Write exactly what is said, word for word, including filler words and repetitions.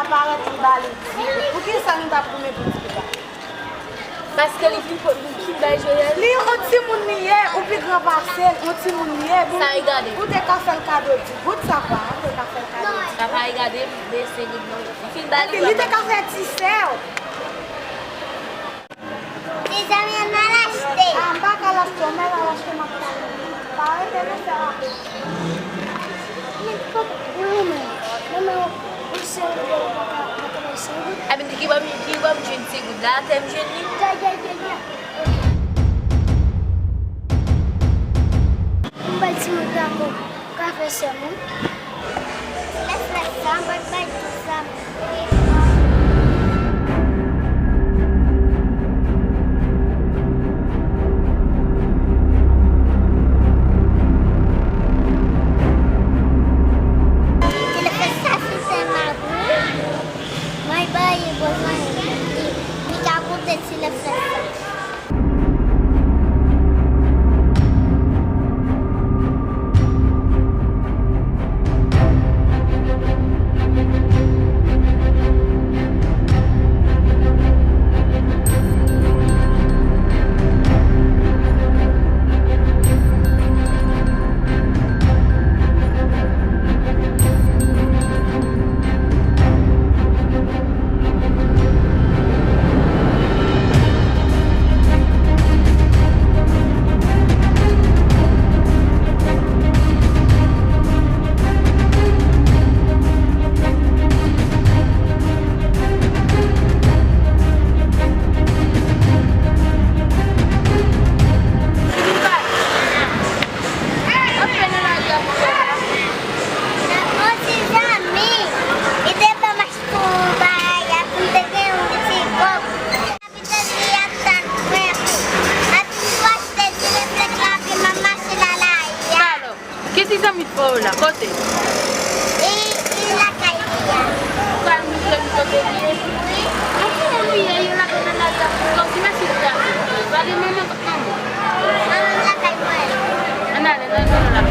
Parèt li ba li di goud. Poukisa nou t ap goumen pou di goud la? Paske li fin, li fin bay Joël. Li yon timoun li ye, ou pi gran pase l, yon timoun li ye. Sa regade. Ou te ka fè l kado di goud, sa pa, ou te ka fè l kado di goud. Sa pa regade, men se goud non. Li fin ba li. Li te ka fè ti sè w. Mezanmi, ann al achte. A, m pa ka al achte, ann al achte, m ap pale. Pa rete non, fè rapid. Men fòk, non, men, non, men, ou se ou pa ka, pa ka bay sen goud. Ebyen, ki ban m, ki ban m jwenn sen goud la, atè m jwenn li. Ya, ya, ya, ya. M bay timoun dakò. Ka fè sèmon. Lè frè sa, mwen bay tout sa. Ti lè frè sa, se sèl mari. Mwen bay bezwen li. Li ka koute ti lè frè sa. Yon ti zanmi, li te fè m achte yon bagay, pou m te gen yon ti kòb. Kapitèn li ap tann mwen. Epi m achte ti reflèks la, epi m ap mache nan lari a. Alò, ki ti zanmi fè w la? Kote? E, e lakay li a. Ou ka montre m kote li ye? Wi. Yon ti moun li ye, yon lakay nan lari a. Bon, di mèsi pou sa. Pa gen manman, manman. Manman lakay mwen. Ann ale, nan zòn la.